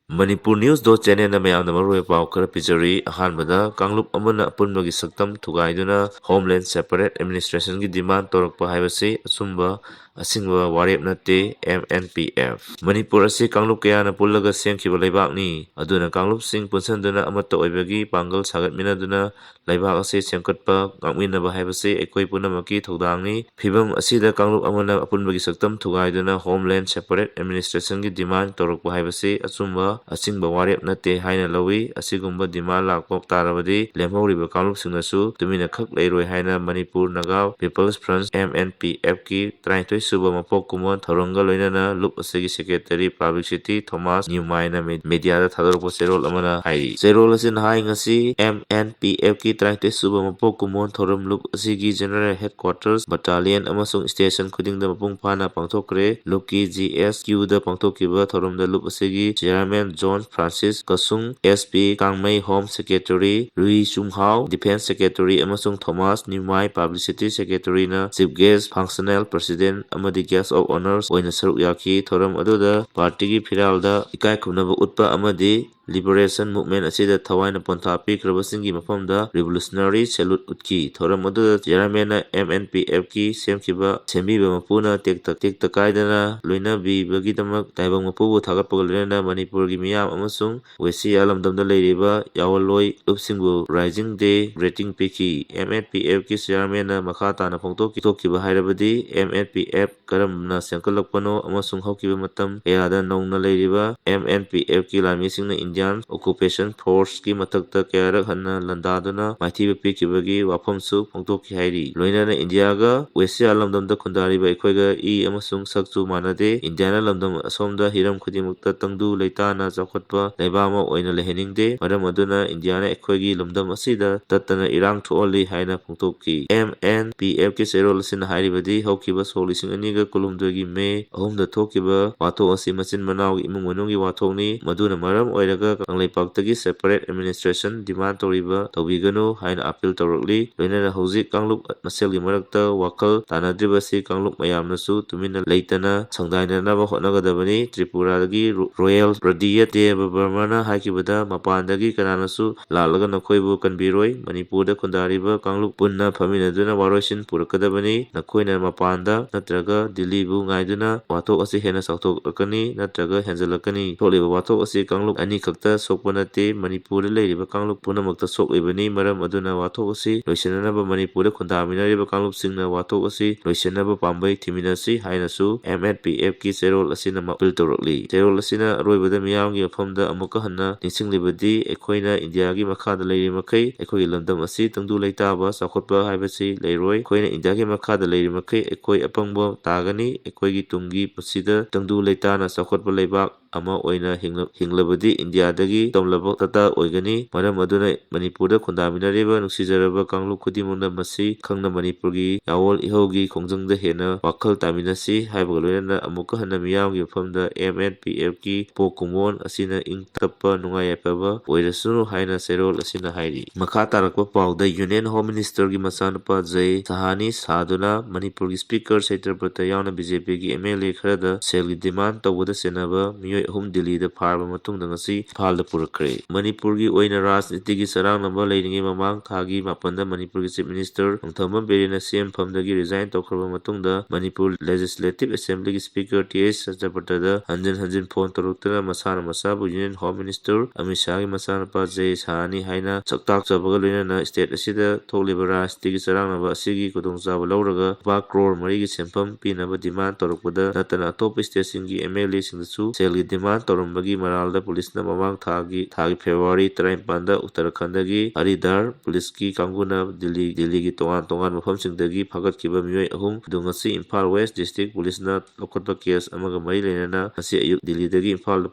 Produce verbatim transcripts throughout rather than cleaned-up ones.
Manipur News dot channelꯅ ꯃꯌꯥꯝꯗ ꯃꯔꯨꯑꯣꯏꯕ ꯄꯥꯎ ꯈꯔ ꯄꯤꯖꯔꯤ꯫ ꯑꯍꯥꯟꯕꯗ, ꯀꯥꯡꯂꯨꯞ ꯑꯃꯅ ꯑꯄꯨꯟꯕꯒꯤ ꯁꯛꯇꯝ ꯊꯨꯒꯥꯏꯗꯨꯅ Homeland Separate Administrationꯒꯤ demand ꯇꯧꯔꯛꯄ ꯍꯥꯏꯕꯁꯤ ꯑꯆꯨꯝꯕ, ꯑꯁꯤꯡꯕ ꯋꯥꯔꯦꯞ ꯅꯠꯇꯦ, M N P F꯫ Manipur ꯑꯁꯤ ꯀꯥꯡꯂꯨꯞ ꯀꯌꯥꯅ ꯄꯨꯜꯂꯒ ꯁꯦꯝꯈꯤꯕ ꯂꯩꯕꯥꯛꯅꯤ꯫ ꯑꯗꯨꯅ ꯀꯥꯡꯂꯨꯞꯁꯤꯡ ꯄꯨꯟꯁꯤꯟꯗꯨꯅ ꯑꯃꯠꯇ ꯑꯣꯏꯕꯒꯤ ꯄꯥꯡꯒꯜ ꯁꯥꯒꯠꯃꯤꯟꯅꯗꯨꯅ ꯂꯩꯕꯥꯛ ꯑꯁꯤ ꯁꯦꯝꯒꯠꯄ, ꯉꯥꯛꯃꯤꯟꯅꯕ ꯍꯥꯏꯕꯁꯤ ꯑꯩꯈꯣꯏ ꯄꯨꯝꯅꯃꯛꯀꯤ ꯊꯧꯗꯥꯡꯅꯤ꯫ ꯐꯤꯚꯝ ꯑꯁꯤꯗ ꯀꯥꯡꯂꯨꯞ ꯑꯃꯅ ꯑꯄꯨꯟꯕꯒꯤ ꯁꯛꯇꯝ ꯊꯨꯒꯥꯏꯗꯨꯅ Homeland Separate Administrationꯒꯤ demand ꯇꯧꯔꯛꯄ ꯍꯥꯏꯕꯁꯤ ꯑꯆꯨꯝꯕ, ꯑꯁꯤꯡꯕ ꯋꯥꯔꯦꯞ ꯅꯠꯇꯦ ꯍꯥꯏꯅ ꯂꯧꯏ꯫ ꯑꯁꯤꯒꯨꯝꯕ demand ꯂꯥꯛꯄ ꯇꯥꯔꯕꯗꯤ ꯂꯦꯝꯍꯧꯔꯤꯕ ꯀꯥꯡꯂꯨꯞꯁꯤꯡꯅꯁꯨ ꯇꯨꯃꯤꯟꯅ ꯈꯛ ꯂꯩꯔꯣꯏ ꯍꯥꯏꯅ Manipur Naga People's Front, M N P Fꯀꯤ ꯇꯔꯥꯅꯤꯊꯣꯏ ꯁꯨꯕ ꯃꯄꯣꯛ ꯀꯨꯝꯑꯣꯟ ꯊꯧꯔꯝꯒ ꯂꯣꯏꯅꯅ ꯂꯨꯞ ꯑꯁꯤꯒꯤ secretary publicity Thomas Newmaiꯅ me-, mediaꯗ ꯊꯥꯗꯣꯔꯛꯄ ꯆꯦꯔꯣꯜ ꯑꯃꯅ ꯍꯥꯏꯔꯤ꯫ ꯆꯦꯔꯣꯜ ꯑꯁꯤꯅ ꯍꯥꯏ, ꯉꯁꯤ M N P Fꯀꯤ ꯇꯔꯥꯅꯤꯊꯣꯏ ꯁꯨꯕ ꯃꯄꯣꯛ ꯀꯨꯝꯑꯣꯟ ꯊꯧꯔꯝ ꯂꯨꯞ ꯑꯁꯤꯒꯤ general headquarters, battalion ꯑꯃꯁꯨꯡ station ꯈꯨꯗꯤꯡꯗ ꯃꯄꯨꯡ ꯐꯥꯅ ꯄꯥꯡꯊꯣꯛꯈ꯭ꯔꯦ꯫ ꯂꯨꯞꯀꯤ G S Qꯗ ꯄꯥꯡꯊꯣꯛꯈꯤꯕ ꯊꯧꯔꯝꯗ ꯂꯨꯞ ꯑꯁꯤꯒꯤ chairman John Francis Kasung, S P ꯀꯥꯡꯃꯩ, Home Secretary Rui Chunghao, Defense Secretary ꯑꯃꯁꯨꯡ Thomas Newmai, Publicity Secretaryꯅ chief guest, functional president ꯑꯃꯗꯤ guest of honours ꯑꯣꯏꯅ ꯁꯔꯨꯛ ꯌꯥꯈꯤ꯫ ꯊꯧꯔꯝ ꯑꯗꯨꯗ partyꯒꯤ ꯐꯤꯔꯥꯜꯗ ꯏꯀꯥꯏ ꯈꯨꯝꯅꯕ ꯎꯠꯄ ꯑꯃꯗꯤ liberation movement ꯑꯁꯤꯗ ꯊꯋꯥꯏꯅ ꯄꯣꯟꯊꯥ ꯄꯤꯈ꯭ꯔꯕꯁꯤꯡꯒꯤ ꯃꯐꯝꯗ revolutionary salute ꯎꯠꯈꯤ꯫ ꯊꯧꯔꯝ ꯑꯗꯨꯗ chairmanꯅ M N P Fꯀꯤ ꯁꯦꯝꯈꯤꯕ, ꯁꯦꯝꯕꯤꯕ ꯃꯄꯨꯅ ꯇꯦꯛꯇ, ꯇꯦꯛꯇ ꯀꯥꯏꯗꯅ ꯂꯣꯏꯅꯕꯤꯕꯒꯤꯗꯃꯛ ꯇꯥꯏꯕꯪ ꯃꯄꯨꯕꯨ ꯊꯥꯒꯠꯄꯒ ꯂꯣꯏꯅꯅ ꯃꯅꯤꯄꯨꯔꯒꯤ ꯃꯤꯌꯥꯝ ꯑꯃꯁꯨꯡ ꯋꯦꯁꯤꯌꯥ ꯂꯝꯗꯝꯗ ꯂꯩꯔꯤꯕ ꯌꯥꯑꯣꯟꯂꯣꯏ ꯂꯨꯞꯁꯤꯡꯕꯨ Rising Day greeting ꯄꯤꯈꯤ꯫ M N P Fꯀꯤ chairmanꯅ ꯃꯈꯥ ꯇꯥꯅ ꯐꯣꯡꯗꯣꯛꯈꯤ-, ꯊꯣꯛꯈꯤꯕ ꯍꯥꯏꯔꯕꯗꯤ M N P F ꯀꯔꯝꯅ ꯁꯦꯝꯒꯠꯂꯛꯄꯅꯣ ꯑꯃꯁꯨꯡ ꯍꯧꯈꯤꯕ ꯃꯇꯝ ꯀꯌꯥꯗ ꯅꯧꯅ ꯂꯩꯔꯤꯕ M N P Fꯀꯤ ꯂꯥꯟꯃꯤꯁꯤꯡꯅ Indian Occupation Forceꯀꯤ ꯃꯊꯛꯇ ꯀꯌꯥꯔꯛ ꯍꯟꯅ ꯂꯥꯟꯗꯥꯗꯨꯅ ꯃꯥꯏꯊꯤꯕ ꯄꯤꯈꯤꯕꯒꯤ ꯋꯥꯐꯝꯁꯨ ꯐꯣꯡꯗꯣꯛꯈꯤ ꯍꯥꯏꯔꯤ꯫ ꯂꯣꯏꯅꯅ ꯏꯟꯗꯤꯌꯥꯒ ꯋꯦꯁꯤꯌꯥ ꯂꯝꯗꯝꯗ ꯈꯨꯟꯗꯥꯔꯤꯕ ꯑꯩꯈꯣꯏꯒ ꯏ ꯑꯃꯁꯨꯡ ꯁꯛꯁꯨ ꯃꯥꯟꯅꯗꯦ꯫ ꯏꯟꯗꯤꯌꯥꯅ ꯂꯝꯗꯝ ꯑꯁꯣꯝꯗ ꯍꯤꯔꯝ ꯈꯨꯗꯤꯡꯃꯛꯇ ꯇꯪꯗꯨ ꯂꯩꯇꯥꯅ ꯆꯥꯎꯈꯠꯄ ꯂꯩꯕꯥꯛ ꯑꯃ ꯑꯣꯏꯅ ꯂꯩꯍꯟꯅꯤꯡꯗꯦ꯫ ꯃꯔꯝ ꯑꯗꯨꯅ ꯏꯟꯗꯤꯌꯥꯅ ꯑꯩꯈꯣꯏꯒꯤ ꯂꯝꯗꯝ ꯑꯁꯤꯗ ꯇꯠꯇꯅ ꯏꯔꯥꯡ ꯊꯣꯛꯍꯜꯂꯤ ꯍꯥꯏꯅ ꯐꯣꯡꯗꯣꯛꯈꯤ꯫ M N P Fꯀꯤ ꯆꯦꯔꯣꯜ ꯑꯁꯤꯅ ꯍꯥꯏꯔꯤꯕꯗꯤ ꯍꯧꯈꯤꯕ ꯁꯣꯛ ꯂꯤꯁꯤꯡ ꯑꯅꯤꯒ ꯀꯨꯟꯍꯨꯝꯗꯣꯏꯒꯤ ꯃꯦ ꯑꯍꯨꯝꯗ ꯊꯣꯛꯈꯤꯕ ꯋꯥꯊꯣꯛ ꯑꯁꯤ ꯃꯆꯤꯟ ꯃꯅꯥꯎꯒꯤ ꯏꯃꯨꯡ ꯃꯅꯨꯡꯒꯤ ꯋꯥꯊꯣꯛꯅꯤ꯫ ꯃꯗꯨꯅ ꯃꯔꯝ ꯑꯣꯏꯔꯒ ꯀꯪꯂꯩꯄꯥꯛꯇꯒꯤ separate administration demand ꯇꯧꯔꯤꯕ ꯇꯧꯕꯤꯒꯅꯨ ꯍꯥꯏꯅ ꯑꯥꯄꯤꯜ ꯇꯧꯔꯛꯂꯤ꯫ ꯂꯣꯏꯅꯅ ꯍꯧꯖꯤꯛ ꯀꯥꯡꯂꯨꯞ ꯃꯁꯦꯜꯒꯤ ꯃꯔꯛꯇ ꯋꯥꯈꯜ ꯇꯥꯅꯗ꯭ꯔꯤꯕꯁꯤ ꯀꯥꯡꯂꯨꯞ ꯃꯌꯥꯝꯅꯁꯨ ꯇꯨꯃꯤꯟꯅ ꯂꯩꯇꯅ ꯁꯪꯗꯥꯏꯅꯅꯕ ꯍꯣꯠꯅꯒꯗꯕꯅꯤ꯫ ꯇ꯭ꯔꯤꯄꯨꯔꯥꯗꯒꯤ ꯔꯣ-, ꯔꯣꯌꯦꯜ ꯄ꯭ꯔꯗꯤꯌ ꯗꯦꯕ ꯕꯔꯃꯅ ꯍꯥꯏꯈꯤꯕꯗ, ꯃꯄꯥꯟꯗꯒꯤ ꯀꯅꯥꯅꯁꯨ ꯂꯥꯛꯂꯒ ꯅꯈꯣꯏꯕꯨ ꯀꯟꯕꯤꯔꯣꯏ꯫ ꯃꯅꯤꯄꯨꯔꯗ ꯈꯨꯟꯗꯥꯔꯤꯕ ꯀꯥꯡꯂꯨꯞ ꯄꯨꯟꯅ ꯐꯝꯃꯤꯟꯅꯗꯨꯅ ꯋꯥꯔꯣꯏꯁꯤꯟ ꯄꯨꯔꯛꯀꯗꯕꯅꯤ꯫ ꯅꯈꯣꯏꯅ ꯃꯄꯥꯟꯗ ꯅꯠꯇ꯭ꯔꯒ ꯗꯤꯜꯂꯤꯕꯨ ꯉꯥꯏꯗꯨꯅ ꯋꯥꯊꯣꯛ ꯑꯁꯤ ꯍꯦꯟꯅ ꯆꯥꯎꯊꯣꯛꯂꯛꯀꯅꯤ ꯅꯠꯇ꯭ꯔꯒ ꯍꯦꯟꯖꯜꯂꯛꯀꯅꯤ꯫ ꯊꯣꯛꯂꯤꯕ ꯋꯥꯊꯣꯛ ꯑꯁꯤ ꯀꯥꯡꯂꯨꯞ ꯑꯅꯤꯈꯛꯇ ꯁꯣꯛꯄ ꯅꯠꯇꯦ, ꯃꯅꯤꯄꯨꯔꯗ ꯂꯩꯔꯤꯕ ꯀꯥꯡꯂꯨꯞ ꯄꯨꯝꯅꯃꯛꯇ ꯁꯣꯛꯂꯤꯕꯅꯤ꯫ ꯃꯔꯝ ꯑꯗꯨꯅ ꯋꯥꯊꯣꯛ ꯑꯁꯤ ꯂꯣꯏꯁꯤꯟꯅꯅꯕ ꯃꯅꯤꯄꯨꯔꯗ ꯈꯨꯟꯗꯥꯃꯤꯟꯅꯔꯤꯕ ꯀꯥꯡꯂꯨꯞꯁꯤꯡꯅ ꯋꯥꯊꯣꯛ ꯑꯁꯤ ꯂꯣꯏꯁꯤꯟꯅꯕ ꯄꯥꯝꯕꯩ ꯊꯤꯃꯤꯟꯅꯁꯤ ꯍꯥꯏꯅꯁꯨ ꯑꯦꯝ ꯑꯦꯟ ꯄꯤ ꯑꯦꯐꯀꯤ ꯆꯦꯔꯣꯜ ꯑꯁꯤꯅ ꯑꯥꯄꯤꯜ ꯇꯧꯔꯛꯂꯤ꯫ ꯆꯦꯔꯣꯜ ꯑꯁꯤꯅ ꯑꯔꯣꯏꯕꯗ ꯃꯤꯌꯥꯝꯒꯤ ꯃꯐꯝꯗ ꯑꯃꯨꯛꯀ ꯍꯟꯅ ꯅꯤꯡꯁꯤꯡꯂꯤꯕꯗꯤ, ꯑꯩꯈꯣꯏꯅ ꯏꯟꯗꯤꯌꯥꯒꯤ ꯃꯈꯥꯗ ꯂꯩꯔꯤ ꯃꯈꯩ ꯑꯩꯈꯣꯏꯒꯤ ꯂꯝꯗꯝ ꯑꯁꯤ ꯇꯪꯗꯨ ꯂꯩꯇꯥꯕ ꯆꯥꯎꯈꯠꯄ ꯍꯥꯏꯕꯁꯤ ꯂꯩꯔꯣꯏ꯫ ꯑꯩꯈꯣꯏꯅ ꯏꯟꯗꯤꯌꯥꯒꯤ ꯃꯈꯥꯗ ꯂꯩꯔꯤ ꯃꯈꯩ ꯑꯩꯈꯣꯏ ꯑꯄꯪꯕ ꯇꯥꯒꯅꯤ꯫ ꯑꯩꯈꯣꯏꯒꯤ ꯇꯨꯡꯒꯤ ꯄꯨꯟꯁꯤꯗ ꯇꯪꯗꯨ ꯂꯩꯇꯥꯅ ꯆꯥꯎꯈꯠꯄ ꯂꯩꯕꯥꯛ ꯑꯃ ꯑꯣꯏꯅ ꯍꯤꯡꯂ-, ꯍꯤꯡꯂꯕꯗꯤ ꯏꯟꯗꯤꯌꯥꯗꯒꯤ ꯇꯝꯂꯕ ꯈꯛꯇ ꯑꯣꯏꯒꯅꯤ꯫ ꯃꯔꯝ ꯑꯗꯨꯅ ꯃꯅꯤꯄꯨꯔꯗ ꯈꯨꯟꯗꯥꯃꯤꯟꯅꯔꯤꯕ ꯅꯨꯡꯁꯤꯖꯔꯕ ꯀꯥꯡꯂꯨꯞ ꯈꯨꯗꯤꯡꯃꯛꯅ ꯃꯁꯤ ꯈꯪꯅ ꯃꯅꯤꯄꯨꯔꯒꯤ ꯌꯥꯑꯣꯜ ꯏꯍꯧꯒꯤ ꯈꯣꯡꯖꯪꯗ ꯍꯦꯟꯅ ꯋꯥꯈꯜ ꯇꯥꯃꯤꯟꯅꯁꯤ ꯍꯥꯏꯕꯒ ꯂꯣꯏꯅꯅ ꯑꯃꯨꯛꯀ ꯍꯟꯅ ꯃꯤꯌꯥꯝꯒꯤ ꯃꯐꯝꯗ ꯑꯦꯝ ꯑꯦꯟ ꯄꯤ ꯑꯦꯐꯀꯤ ꯄꯣꯛ ꯀꯨꯝꯑꯣꯟ ꯑꯁꯤꯅ ꯏꯪ ꯇꯞꯄ ꯅꯨꯡꯉꯥꯏ ꯌꯥꯏꯐꯕ ꯑꯣꯏꯔꯁꯅꯨ ꯍꯥꯏꯅ ꯆꯦꯔꯣꯜ ꯑꯁꯤꯅ ꯍꯥꯏꯔꯤ꯫ ꯃꯈꯥ ꯇꯥꯔꯛꯄ ꯄꯥꯎꯗ ꯌꯨꯅꯤꯌꯟ ꯍꯣꯝ ꯃꯤꯅꯤꯁꯇꯔꯒꯤ ꯃꯆꯥꯅꯨꯄꯥ ꯖꯩ ꯁꯍꯥꯅꯤ ꯁꯥꯗꯨꯅ ꯃꯅꯤꯄꯨꯔꯒꯤ ꯁ꯭ꯄꯤꯀꯔ ꯁꯇ꯭ꯌꯕ꯭ꯔꯇ ꯌꯥꯎꯅ ꯕꯤ ꯖꯦ ꯄꯤꯒꯤ ꯑꯦꯝ ꯑꯦꯜ ꯑꯦ ꯈꯔꯗ ꯁꯦꯜꯒꯤ ꯗꯤꯃꯥꯟ ꯇꯧꯕꯗ ꯆꯦꯟꯅꯕ ꯃꯤꯑꯣꯏ ꯑꯍꯨꯝ ꯗꯤꯜꯂꯤꯗ ꯐꯥꯔꯕ ꯃꯇꯨꯡꯗ ꯉꯁꯤ ꯏꯝꯐꯥꯜꯗ ꯄꯨꯔꯛꯈ꯭ꯔꯦ꯫ ꯃꯅꯤꯄꯨꯔꯒꯤ ꯑꯣꯏꯅ ꯔꯥꯖꯅꯤꯇꯤꯒꯤ ꯆꯔꯥꯡꯅꯕ ꯂꯩꯔꯤꯉꯩ ꯃꯃꯥꯡ ꯊꯥꯒꯤ ꯃꯥꯄꯟꯗ ꯃꯅꯤꯄꯨꯔꯒꯤ ꯆꯤꯐ ꯃꯤꯅꯤꯁꯇꯔ ꯅꯣꯡꯊꯣꯝꯕꯝ ꯕꯤꯔꯦꯟꯅ ꯁꯤ ꯑꯦꯝ ꯐꯝꯗꯒꯤ ꯔꯤꯖꯥꯏꯟ ꯇꯧꯈ꯭ꯔꯕ ꯃꯇꯨꯡꯗ ꯃꯅꯤꯄꯨꯔ ꯂꯦꯖꯤꯁꯂꯦꯇꯤꯚ ꯑꯦꯁꯦꯝꯕ꯭ꯂꯤꯒꯤ ꯁ꯭ꯄꯤꯀꯔ ꯇꯤ ꯑꯩꯆ ꯁꯇ꯭ꯌꯕ꯭ꯔꯇꯗ ꯍꯟꯖꯤꯟ ꯍꯟꯖꯤꯟ ꯐꯣꯟ ꯇꯧꯔꯛꯇꯨꯅ ꯃꯁꯥꯅ ꯃꯁꯥꯕꯨ ꯌꯨꯅꯤꯌꯟ ꯍꯣꯝ ꯃꯤꯅꯤꯁꯇꯔ ꯑꯃꯤꯠ ꯁꯥꯍꯒꯤ ꯃꯆꯥꯅꯨꯄꯥ ꯖꯦ ꯁꯥꯍꯅꯤ ꯍꯥꯏꯅ ꯁꯛꯇꯥꯛꯆꯕꯒ ꯂꯣꯏꯅꯅ ꯁ꯭ꯇꯦꯠ ꯑꯁꯤꯗ ꯊꯣꯛꯂꯤꯕ ꯔꯥꯖꯅꯤꯇꯤꯒꯤ ꯆꯔꯥꯡꯅꯕ ꯑꯁꯤꯒꯤ ꯈꯨꯗꯣꯡꯆꯥꯕ ꯂꯧꯔꯒ ꯂꯨꯄꯥ ꯀ꯭ꯔꯣꯔ ꯃꯔꯤꯒꯤ ꯁꯦꯟꯐꯝ ꯄꯤꯅꯕ ꯗꯤꯃꯥꯟ ꯇꯧꯔꯛꯄꯗ ꯅꯠꯇꯅ ꯑꯇꯣꯞꯄ ꯁ꯭ꯇꯦꯠꯁꯤꯡꯒꯤ ꯑꯦꯝ ꯑꯦꯜ ꯑꯦꯁꯤꯡꯗꯁꯨ ꯁꯦꯜꯒꯤ ꯗꯤꯃꯥꯟ ꯇꯧꯔꯝꯕꯒꯤ ꯃꯔꯥꯜꯗ ꯄꯨꯂꯤꯁꯅ ꯃꯃꯥꯡ ꯊꯥꯒꯤ, ꯊꯥꯒꯤ ꯐꯦꯕ꯭ꯔꯨꯋꯥꯔꯤ ꯇꯔꯥꯅꯤꯄꯥꯟꯗ ꯎꯠꯇꯔꯥꯈꯟꯗꯒꯤ ꯍꯔꯤꯗ꯭ꯋꯥꯔ ꯄꯨꯂꯤꯁꯀꯤ ꯀꯥꯡꯕꯨꯅ ꯗꯤꯜꯂꯤ, ꯗꯤꯜꯂꯤꯒꯤ ꯇꯣꯉꯥꯟ ꯇꯣꯉꯥꯟꯕ ꯃꯐꯝꯁꯤꯡꯗꯒꯤ ꯐꯥꯒꯠꯈꯤꯕ ꯃꯤꯑꯣꯏ ꯑꯍꯨꯝ ꯑꯗꯨ ꯉꯁꯤ ꯏꯝꯐꯥꯜ ꯋꯦꯁ ꯗꯤꯁꯇ꯭ꯔꯤꯛ ꯄꯨꯂꯤꯁꯅ ꯂꯧꯈꯠꯄ ꯀꯦꯁ ꯑꯃꯒ ꯃꯔꯤ ꯂꯩꯅꯅ ꯉꯁꯤ ꯑꯌꯨꯛ ꯗꯤꯜꯂꯤꯗꯒꯤ ꯏꯝꯐꯥꯜꯗ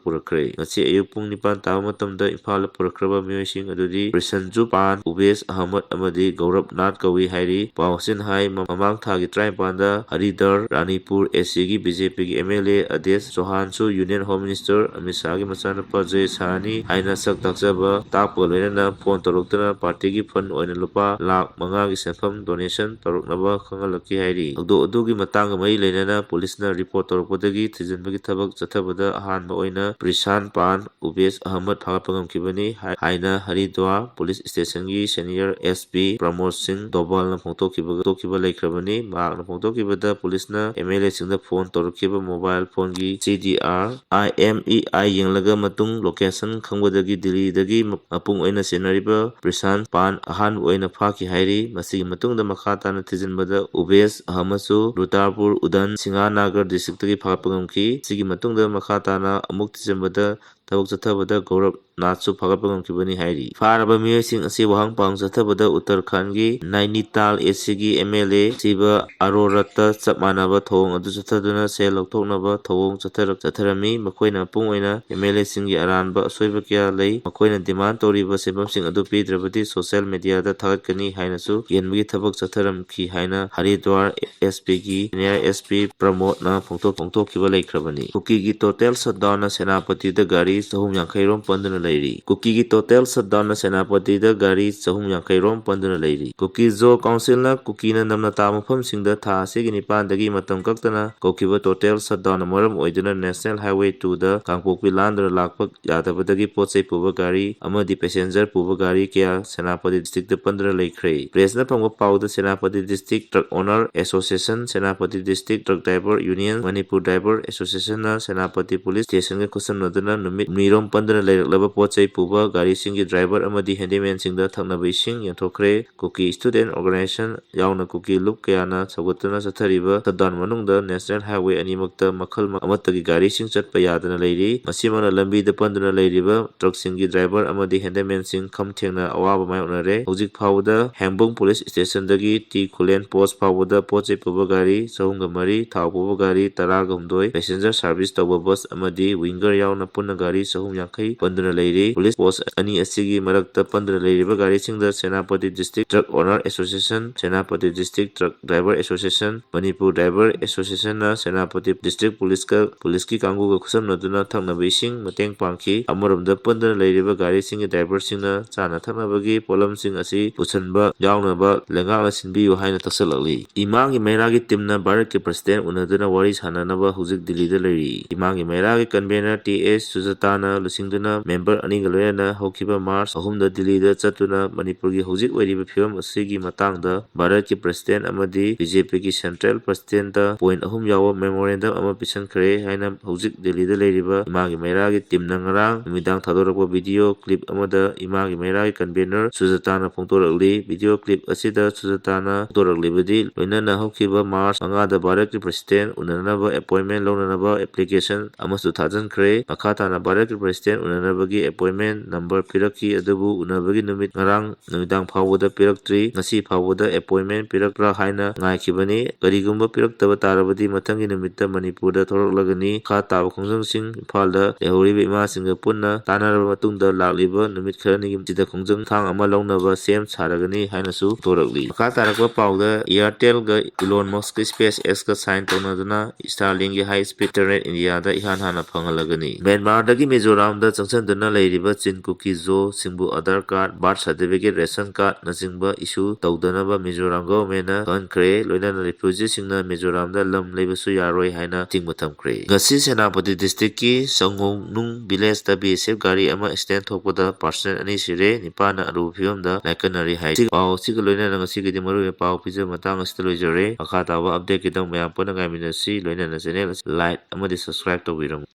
ꯄꯨꯔꯛꯈ꯭ꯔꯦ꯫ ꯉꯁꯤ ꯑꯌꯨꯛ ꯄꯨꯡ ꯅꯤꯄꯥꯟ ꯇꯥꯕ ꯃꯇꯝꯗ ꯏꯝꯐꯥꯜꯗ ꯄꯨꯔꯛꯈ꯭ꯔꯕ ꯃꯤꯑꯣꯏꯁꯤꯡ ꯑꯗꯨꯗꯤ ꯄ꯭ꯔꯤꯁꯟꯖꯨ ꯄꯥꯟ, ꯎꯕꯦꯁ ꯑꯍꯃꯗ ꯑꯃꯗꯤ ꯒꯧꯔꯕ ꯅꯥꯊ ꯀꯧꯏ ꯍꯥꯏꯔꯤ꯫ ꯄꯥꯎꯁꯤꯟ ꯍꯥꯏ, ꯃ-, ꯃꯃꯥꯡ ꯊꯥꯒꯤ ꯇꯔꯥꯅꯤꯄꯥꯟꯗ ꯍꯔꯤꯗ꯭ꯋꯥꯔ, ꯔꯥꯅꯤꯄꯨꯔ ꯑꯦ ꯁꯤꯒꯤ ꯕꯤ ꯖꯦ ꯄꯤꯒꯤ ꯑꯦꯝ ꯑꯦꯜ ꯑꯦ ꯑꯗꯦꯁ ꯆꯧꯍꯥꯟꯁꯨ ꯌꯨꯅꯤꯌꯟ ꯍꯣꯝ ꯃꯤꯅꯤꯁꯇꯔ ꯑꯃꯤꯠ ꯁꯥꯍꯒꯤ ꯃꯆꯥꯅꯨꯄꯥ ꯖꯦ ꯁꯥꯍꯅꯤ ꯍꯥꯏꯅ ꯁꯛ ꯇꯥꯛꯆꯕ ꯇꯥꯛꯄꯒ ꯂꯣꯏꯅꯅ ꯐꯣꯟ ꯇꯧꯔꯛꯇꯨꯅ ꯄꯥꯔꯇꯤꯒꯤ ꯐꯟ ꯑꯣꯏꯅ ꯂꯨꯄꯥ ꯂꯥꯈ ꯃꯉꯥꯒꯤ ꯁꯦꯟꯐꯝ ꯗꯣꯅꯦꯁꯟ ꯇꯧꯔꯛꯅꯕ ꯈꯪꯍꯜꯂꯛꯈꯤ ꯍꯥꯏꯔꯤ꯫ ꯊꯧꯗꯣꯛ ꯑꯗꯨꯒꯤ ꯃꯇꯥꯡꯒ ꯃꯔꯤ ꯂꯩꯅꯅ ꯄꯨꯂꯤꯁꯅ ꯔꯤꯄꯣꯔꯠ ꯇꯧꯔꯛꯄꯗꯒꯤ ꯊꯤꯖꯤꯟꯕꯒꯤ ꯊꯕꯛ ꯆꯠꯊꯕꯗ ꯑꯍꯥꯟꯕ ꯑꯣꯏꯅ ꯄ꯭ꯔꯤꯁꯥꯟ ꯄꯥꯟ, ꯎꯕꯦꯁ ꯑꯍꯃꯗ ꯐꯥꯒꯠꯄ ꯉꯝꯈꯤꯕꯅꯤ ꯍꯥꯏ-, ꯍꯥꯏꯅ ꯍꯔꯤꯗ꯭ꯋꯥꯔ ꯄꯨꯂꯤꯁ ꯁ꯭ꯇꯦꯁꯟꯒꯤ senior S P Pramod Singh ꯗꯣꯕꯜꯅ ꯐꯣꯡꯗꯣꯛꯈꯤꯕ, ꯐꯣꯡꯗꯣꯛꯈꯤꯕ ꯂꯩꯈ꯭ꯔꯕꯅꯤ꯫ ꯃꯍꯥꯛꯅ ꯐꯣꯡꯗꯣꯛꯈꯤꯕꯗ ꯄꯨꯂꯤꯁꯅ ꯑꯦꯝ ꯑꯦꯜ ꯑꯦꯁꯤꯡꯗ ꯐꯣꯟ ꯇꯧꯔꯛꯈꯤꯕ ꯃꯣꯕꯥꯏꯜ ꯐꯣꯟꯒꯤ C D R I M E I ꯌꯦꯡꯂꯒ ꯃꯇꯨꯡ ꯂꯣꯀꯦꯁꯟ ꯈꯪꯕꯗꯒꯤ ꯗꯤꯜꯂꯤꯗꯒꯤ ꯃ-, ꯃꯄꯨꯡ ꯑꯣꯏꯅ ꯆꯦꯟꯅꯔꯤꯕ ꯄ꯭ꯔꯤꯁꯥꯟ ꯄꯥꯟ ꯑꯍꯥꯟꯕ ꯑꯣꯏꯅ ꯐꯥꯈꯤ ꯍꯥꯏꯔꯤ꯫ ꯃꯁꯤꯒꯤ ꯃꯇꯨꯡꯗ ꯃꯈꯥ ꯇꯥꯅ ꯊꯤꯖꯤꯟꯕꯗ ꯎꯕꯦꯁ ꯑꯍꯃꯗꯁꯨ ꯔꯨꯇꯥꯔꯄꯨꯔ ꯎꯗꯟ ꯁꯤꯡꯍꯥꯅꯒꯔ ꯗꯤꯁꯇ꯭ꯔꯤꯛꯇꯒꯤ ꯐꯥꯒꯠꯄ ꯉꯝꯈꯤ꯫ ꯃꯁꯤꯒꯤ ꯃꯇꯨꯡꯗ ꯃꯈꯥ ꯇꯥꯅ ꯑꯃꯨꯛ ꯊꯤꯖꯤꯟꯕꯗ ꯊꯕꯛ ꯆꯠꯊꯕꯗ ꯒꯧꯔꯕ ꯅꯥꯊꯁꯨ ꯐꯥꯒꯠꯄ ꯉꯝꯈꯤꯕꯅꯤ ꯍꯥꯏꯔꯤ꯫ ꯐꯥꯔꯕ ꯃꯤꯑꯣꯏꯁꯤꯡ ꯑꯁꯤ ꯋꯥꯍꯪ ꯄꯥꯎꯍꯪ ꯆꯠꯊꯕꯗ ꯎꯠꯇꯔꯈꯟꯒꯤ ꯅꯥꯏꯅꯤꯇꯥꯜ ꯑꯦ ꯁꯤꯒꯤ ꯑꯦꯝ ꯑꯦꯜ ꯑꯦ ꯁꯤꯕ ꯑꯔꯣꯔꯠꯇ ꯆꯞ ꯃꯥꯟꯅꯕ ꯊꯧꯑꯣꯡ ꯑꯗꯨ ꯆꯠꯊꯗꯨꯅ ꯁꯦꯜ ꯂꯧꯊꯣꯛꯅꯕ ꯊꯧꯑꯣꯡ ꯆꯠꯊꯔꯛ-, ꯆꯠꯊꯔꯝꯃꯤ꯫ ꯃꯈꯣꯏꯅ ꯃꯄꯨꯡ ꯑꯣꯏꯅ ꯑꯦꯝ ꯑꯦꯜ ꯑꯦꯁꯤꯡꯒꯤ ꯑꯔꯥꯟꯕ ꯑꯁꯣꯏꯕ ꯀꯌꯥ ꯂꯩ꯫ ꯃꯈꯣꯏꯅ ꯗꯤꯃꯥꯟ ꯇꯧꯔꯤꯕ ꯁꯦꯟꯐꯝꯁꯤꯡ ꯑꯗꯨ ꯄꯤꯗ꯭ꯔꯕꯗꯤ ꯁꯣꯁꯤꯌꯦꯜ ꯃꯤꯗꯤꯌꯥꯗ ꯊꯥꯒꯠꯀꯅꯤ ꯍꯥꯏꯅꯁꯨ ꯀꯤꯍꯟꯕꯒꯤ ꯊꯕꯛ ꯆꯠꯊꯔꯝꯈꯤ ꯍꯥꯏꯅ ꯍꯔꯤꯗ꯭ꯋꯥꯔ ꯑꯦꯁ ꯄꯤꯒꯤ ꯁꯦꯅꯤꯌꯔ ꯑꯦꯁ ꯄꯤ ꯄ꯭ꯔꯃꯣꯗꯅ ꯐꯣꯡꯗꯣꯛ-, ꯐꯣꯡꯗꯣꯛꯈꯤꯕ ꯂꯩꯈ꯭ꯔꯕꯅꯤ꯫ ꯀꯨꯀꯤꯒꯤ ꯇꯣꯇꯦꯜ ꯁꯠꯗꯥꯎꯟꯅ ꯁꯦꯅꯥꯄꯇꯤꯗ ꯒꯥꯔꯤ ꯆꯍꯨꯝ ꯌꯥꯡꯈꯩ ꯔꯣꯝ ꯄꯟꯗꯨꯅ ꯂꯩꯔꯤ꯫ ꯀꯨꯀꯤꯒꯤ ꯇꯣꯇꯦꯜ ꯁꯠꯗꯥꯎꯟꯅ ꯁꯦꯅꯥꯄꯇꯤꯗ ꯒꯥꯔꯤ ꯆꯍꯨꯝ ꯌꯥꯡꯈꯩ ꯔꯣꯝ ꯄꯟꯗꯨꯅ ꯂꯩꯔꯤ꯫ ꯀꯨꯀꯤ ꯖꯣ ꯀꯥꯎꯟꯁꯤꯜꯅ ꯀꯨꯀꯤꯅ ꯅꯝꯅ ꯇꯥꯕ ꯃꯐꯝꯁꯤꯡꯗ ꯊꯥ ꯑꯁꯤꯒꯤ ꯅꯤꯄꯥꯟꯗꯒꯤ ꯃꯇꯝ ꯀꯛꯇꯅ ꯀꯧꯈꯤꯕ ꯇꯣꯇꯦꯜ ꯁꯠꯗꯥꯎꯟꯅ ꯃꯔꯝ ꯑꯣꯏꯗꯨꯅ ꯅꯦꯁꯅꯦꯜ ꯍꯥꯏꯋꯦ ꯇꯨꯗ ꯀꯥꯡꯄꯣꯛꯄꯤ ꯂꯥꯟꯗꯨꯅ ꯂꯥꯛꯄ ꯌꯥꯗꯕꯗꯒꯤ ꯄꯣꯠ ꯆꯩ ꯄꯨꯕ ꯒꯥꯔꯤ ꯑꯃꯗꯤ ꯄꯦꯁꯦꯟꯖꯔ ꯄꯨꯕ ꯒꯥꯔꯤ ꯀꯌꯥ ꯁꯦꯅꯥꯄꯇꯤ ꯗꯤꯁꯇ꯭ꯔꯤꯛꯇ ꯄꯟꯗꯨꯅ ꯂꯩꯈ꯭ꯔꯦ꯫ ꯄ꯭ꯔꯦꯁꯅ ꯐꯪꯕ ꯄꯥꯎꯗ Senapati district truck owner association, Senapati district truck driver union, Manipur driver ꯑꯦꯁꯣꯁꯤꯌꯦꯁꯟꯅ ꯁꯦꯅꯥꯄꯇꯤ ꯄꯨꯂꯤꯁ ꯁ꯭ꯇꯦꯁꯟꯒ ꯈꯨꯠꯁꯝꯅꯗꯨꯅ ꯅꯨꯃꯤꯠ ꯃꯤꯔꯣꯝ ꯄꯟꯗꯨꯅ ꯂꯩꯔꯛꯂꯕ ꯄꯣꯠ ꯆꯩ ꯄꯨꯕ ꯒꯥꯔꯤꯁꯤꯡꯒꯤ ꯗ꯭ꯔꯥꯏꯚꯔ ꯑꯃꯗꯤ ꯍꯦꯟꯗꯤꯃꯦꯟꯁꯤꯡꯗ ꯊꯛꯅꯕ ꯏꯁꯤꯡ ꯌꯦꯟꯊꯣꯛꯈ꯭ꯔꯦ꯫ ꯀꯨꯀꯤ ꯁ꯭ꯇꯨꯗꯦꯟꯠ ꯑꯣꯔꯒꯅꯥꯏꯖꯦꯁꯟ ꯌꯥꯎꯅ ꯀꯨꯀꯤ ꯂꯨꯞ ꯀꯌꯥꯅ ꯁꯧꯒꯠꯇꯨꯅ ꯆꯠꯊꯔꯤꯕ ꯁꯠꯗꯥꯎꯟ ꯃꯅꯨꯡꯗ ꯅꯦꯁꯅꯦꯜ ꯍꯥꯏꯋꯦ ꯑꯅꯤꯃꯛꯇ ꯃꯈꯜ ꯑꯃꯠꯇꯒꯤ ꯒꯥꯔꯤꯁꯤꯡ ꯆꯠꯄ ꯌꯥꯗꯅ ꯂꯩꯔꯤ꯫ ꯃꯁꯤꯃꯛꯅ ꯂꯝꯕꯤꯗ ꯄꯟꯗꯨꯅ ꯂꯩꯔꯤꯕ ꯇ꯭ꯔꯛꯁꯤꯡꯒꯤ ꯗ꯭ꯔꯥꯏꯚꯔ ꯑꯃꯗꯤ ꯍꯦꯟꯗꯤꯃꯦꯟꯁꯤꯡ ꯈꯝ ꯊꯦꯡꯅ ꯑꯋꯥꯕ ꯃꯥꯌꯣꯛꯅꯔꯦ꯫ ꯍꯧꯖꯤꯛ ꯐꯥꯎꯕꯗ ꯍꯦꯡꯕꯨꯡ ꯄꯨꯂꯤꯁ ꯁ꯭ꯇꯦꯁꯟꯗꯒꯤ ꯇꯤ ꯈꯨꯂꯦꯟ ꯄꯣꯁ ꯐꯥꯎꯕꯗ ꯄꯣꯠ ꯆꯩ ꯄꯨꯕ ꯒꯥꯔꯤ ꯆꯍꯨꯝꯒ ꯃꯔꯤ, ꯊꯥꯎ ꯄꯨꯕ ꯒꯥꯔꯤ ꯇꯔꯥꯒ ꯍꯨꯝꯗꯣꯏ, ꯄꯦꯁꯦꯟꯖꯔ ꯁꯥꯔꯚꯤꯁ ꯇꯧꯕ ꯕꯁ ꯑꯃꯗꯤ ꯋꯤꯡꯒꯔ ꯌꯥꯎꯅ ꯄꯨꯟꯅ ꯒꯥꯔꯤ ꯆꯍꯨꯝ ꯌꯥꯡꯈꯩ ꯄꯟꯗꯨꯅ ꯂꯩꯔꯤ꯫ ꯄꯨꯂꯤꯁ ꯄꯣꯁ ꯑꯅꯤ ꯑꯁꯤꯒꯤ ꯃꯔꯛꯇ ꯄꯟꯗꯨꯅ ꯂꯩꯔꯤꯕ ꯒꯥꯔꯤꯁꯤꯡꯗ Senapati district truck owner association, Senapati district truck driver association, Manipur driver ꯑꯦꯁꯣꯁꯤꯌꯦꯁꯟꯅ ꯁꯦꯅꯥꯄꯇꯤ ꯗꯤꯁꯇ꯭ꯔꯤꯛ ꯄꯨꯂꯤꯁꯀ, ꯄꯨꯂꯤꯁꯀꯤ ꯀꯥꯡꯕꯨꯒ ꯈꯨꯠꯁꯝꯅꯗꯨꯅ ꯊꯛꯅꯕ ꯏꯁꯤꯡ ꯃꯇꯦꯡ ꯄꯥꯡꯈꯤ꯫ ꯑꯃꯔꯣꯝꯗ ꯄꯟꯗꯨꯅ ꯂꯩꯔꯤꯕ ꯒꯥꯔꯤꯁꯤꯡꯒꯤ ꯗ꯭ꯔꯥꯏꯚꯔꯁꯤꯡꯅ ꯆꯥꯅ ꯊꯛꯅꯕꯒꯤ ꯄꯣꯠꯂꯝꯁꯤꯡ ꯑꯁꯤ ꯄꯨꯁꯤꯟꯕ ꯌꯥꯎꯅꯕ ꯂꯩꯉꯥꯛꯅ ꯁꯤꯟꯕꯤꯌꯨ ꯍꯥꯏꯅ ꯇꯛꯁꯜꯂꯛꯂꯤ꯫ ꯏꯃꯥꯒꯤ ꯃꯩꯔꯥꯒꯤ ꯇꯤꯝꯅ ꯚꯥꯔꯠꯀꯤ ꯄ꯭ꯔꯁꯤꯗꯦꯟꯠ ꯎꯅꯗꯨꯅ ꯋꯥꯔꯤ ꯁꯥꯟꯅꯅꯕ ꯍꯧꯖꯤꯛ ꯗꯤꯜꯂꯤꯗ ꯂꯩꯔꯤ꯫ ꯏꯃꯥꯒꯤ ꯃꯩꯔꯥꯒꯤ ꯀꯟꯚꯦꯅꯔ ꯇꯤ ꯑꯦꯁ ꯁꯨꯖꯥꯇꯥꯅ ꯂꯨꯆꯤꯡꯗꯨꯅ ꯃꯦꯝꯕꯔ ꯑꯅꯤꯒ ꯂꯣꯏꯅꯅ ꯍꯧꯈꯤꯕ ꯃꯥꯔꯆ ꯑꯍꯨꯝꯗ ꯗꯤꯜꯂꯤꯗ ꯆꯠꯇꯨꯅ ꯃꯅꯤꯄꯨꯔꯒꯤ ꯍꯧꯖꯤꯛ ꯑꯣꯏꯔꯤꯕ ꯐꯤꯕꯝ ꯑꯁꯤꯒꯤ ꯃꯇꯥꯡꯗ ꯚꯥꯔꯠꯀꯤ ꯄ꯭ꯔꯁꯤꯗꯦꯟꯠ ꯑꯃꯗꯤ ꯕꯤ ꯖꯦ ꯄꯤꯒꯤ ꯁꯦꯟꯇ꯭ꯔꯦꯜ ꯄ꯭ꯔꯁꯤꯗꯦꯟꯠꯇ ꯄꯣꯏꯟꯠ ꯑꯍꯨꯝ ꯌꯥꯎꯕ ꯃꯦꯃꯣꯔꯦꯟꯗꯝ ꯑꯃ ꯄꯤꯁꯤꯟꯈ꯭ꯔꯦ ꯍꯥꯏꯅ ꯍꯧꯖꯤꯛ ꯗꯤꯜꯂꯤꯗ ꯂꯩꯔꯤꯕ ꯏꯃꯥꯒꯤ ꯃꯩꯔꯥꯒꯤ ꯇꯤꯝꯅ ꯉꯔꯥꯡ ꯅꯨꯃꯤꯗꯥꯡ ꯊꯥꯗꯣꯔꯛꯄ ꯚꯤꯗꯤꯑꯣ ꯀ꯭ꯂꯤꯞ ꯑꯃꯗ ꯏꯃꯥꯒꯤ ꯃꯩꯔꯥꯒꯤ ꯀꯟꯚꯦꯅꯔ ꯁꯨꯖꯥꯇꯥꯅ ꯐꯣꯡꯗꯣꯔꯛꯂꯤ꯫ ꯚꯤꯗꯤꯑꯣ ꯀ꯭ꯂꯤꯞ ꯑꯁꯤꯗ ꯁꯨꯖꯥꯇꯥꯅ ꯐꯣꯡꯗꯣꯔꯛꯂꯤꯕꯗꯤ ꯂꯣꯏꯅꯅ ꯍꯧꯈꯤꯕ ꯃꯥꯔꯆ ꯃꯉꯥꯗ ꯚꯥꯔꯠꯀꯤ ꯄ꯭ꯔꯁꯤꯗꯦꯟꯠ ꯎꯅꯅꯕ ꯑꯦꯄꯣꯏꯟꯃꯦꯟꯠ ꯂꯧꯅꯅꯕ ꯑꯦꯄ꯭ꯂꯤꯀꯦꯁꯟ ꯑꯃꯁꯨ ꯊꯥꯖꯤꯟꯈ꯭ꯔꯦ꯫ ꯃꯈꯥ ꯇꯥꯅ ꯚꯥꯔꯠꯀꯤ ꯄ꯭ꯔꯁꯤꯗꯦꯟꯠ ꯎꯅꯅꯕꯒꯤ ꯑꯦꯄꯣꯏꯟꯃꯦꯟꯠ ꯅꯝꯕꯔ ꯄꯤꯔꯛꯈꯤ, ꯑꯗꯨꯕꯨ ꯎꯅꯕꯒꯤ ꯅꯨꯃꯤꯠ ꯉꯔꯥꯡ ꯅꯨꯃꯤꯗꯥꯡ ꯐꯥꯎꯕꯗ ꯄꯤꯔꯛꯇ꯭ꯔꯤ꯫ ꯉꯁꯤ ꯐꯥꯎꯕꯗ ꯑꯦꯄꯣꯏꯟꯃꯦꯟꯠ ꯄꯤꯔꯛꯄ꯭ꯔꯥ ꯍꯥꯏꯅ ꯉꯥꯏꯈꯤꯕꯅꯤ꯫ ꯀꯔꯤꯒꯨꯝꯕ ꯄꯤꯔꯛꯇꯕ ꯇꯥꯔꯕꯗꯤ ꯃꯊꯪꯒꯤ ꯅꯨꯃꯤꯠꯇ ꯃꯅꯤꯄꯨꯔꯗ ꯊꯣꯔꯛꯂꯒꯅꯤ꯫ ꯃꯈꯥ ꯇꯥꯕ ꯈꯣꯡꯖꯪꯁꯤꯡ ꯏꯝꯐꯥꯜꯗ ꯂꯩꯍꯧꯔꯤꯕ ꯏꯃꯥꯁꯤꯡꯒ ꯄꯨꯟꯅ ꯇꯥꯟꯅꯔꯕ ꯃꯇꯨꯡꯗ ꯂꯥꯛꯂꯤꯕ ꯅꯨꯃꯤꯠ ꯈꯔꯅꯤꯒꯤ ꯃꯁꯤꯗ ꯈꯣꯡꯖꯪ ꯊꯥꯡ ꯑꯃ ꯂꯧꯅꯕ ꯁꯦꯝ ꯁꯥꯔꯒꯅꯤ ꯍꯥꯏꯅꯁꯨ ꯐꯣꯡꯗꯣꯔꯛꯂꯤ꯫ ꯃꯈꯥ ꯇꯥꯔꯛꯄ ꯄꯥꯎꯗ Airtelꯒ Elon Muskꯀꯤ SpaceXꯀ sign ꯇꯧꯅꯗꯨꯅ Starlinkꯒꯤ high speed internet ꯏꯟꯗꯤꯌꯥꯗ ꯏꯍꯥꯟ ꯍꯥꯟꯅ ꯐꯪꯍꯜꯂꯒꯅꯤ꯫ ꯃ꯭ꯌꯥꯟꯃꯥꯔꯗꯒꯤ ꯃꯤꯖꯣꯔꯥꯝꯗ ꯆꯪꯁꯤꯟꯗꯨꯅ ꯂꯩꯔꯤꯕ ꯆꯤꯟ ꯀꯨꯀꯤ ꯖꯣꯁꯤꯡꯕꯨ Aadhaar card, birth certificate, ration card ꯅꯆꯤꯡꯕ issue ꯇꯧꯗꯅꯕ ꯃꯤꯖꯣꯔꯥꯝ governmentꯅ ꯈꯪꯍꯟꯈ꯭ꯔꯦ꯫ ꯂꯣꯏꯅꯅ refugeeꯁꯤꯡꯅ ꯃꯤꯖꯣꯔꯥꯝꯗ ꯂꯝ ꯂꯩꯕꯁꯨ ꯌꯥꯔꯣꯏ ꯍꯥꯏꯅ ꯑꯊꯤꯡꯕ ꯊꯝꯈ꯭ꯔꯦ꯫ ꯉꯁꯤ ꯁꯦꯅꯥꯄꯇꯤ districtꯀꯤ ꯁꯪꯒꯣꯡꯅꯨꯡ villageꯇ B S F ꯒꯥꯔꯤ ꯑꯃ accident ꯊꯣꯛꯄꯗ person ꯑꯅꯤ ꯁꯤꯔꯦ, ꯅꯤꯄꯥꯟꯅ ꯑꯔꯨꯕ ꯐꯤꯕꯝꯗ ꯂꯥꯏꯀꯠꯅꯔꯤ ꯍꯥꯏ꯫ ꯄꯥꯎ ꯑꯁꯤꯒ ꯂꯣꯏꯅꯅ ꯉꯁꯤꯒꯤꯗꯤ ꯃꯔꯨꯑꯣꯏꯕ ꯄꯥꯎ ꯄꯤꯖꯕ ꯃꯇꯥꯡ ꯑꯁꯤꯗ ꯂꯣꯏꯖꯔꯦ꯫ ꯃꯈꯥ ꯇꯥꯕ updateꯀꯤꯗꯃꯛ ꯃꯌꯥꯝ ꯄꯨꯟꯅ ꯉꯥꯏꯃꯤꯟꯅꯁꯤ꯫ ꯂꯣꯏꯅꯅ channel ꯑꯁꯤ like ꯑꯃꯗꯤ subscribe ꯇꯧꯕꯤꯔꯝꯃꯨ꯫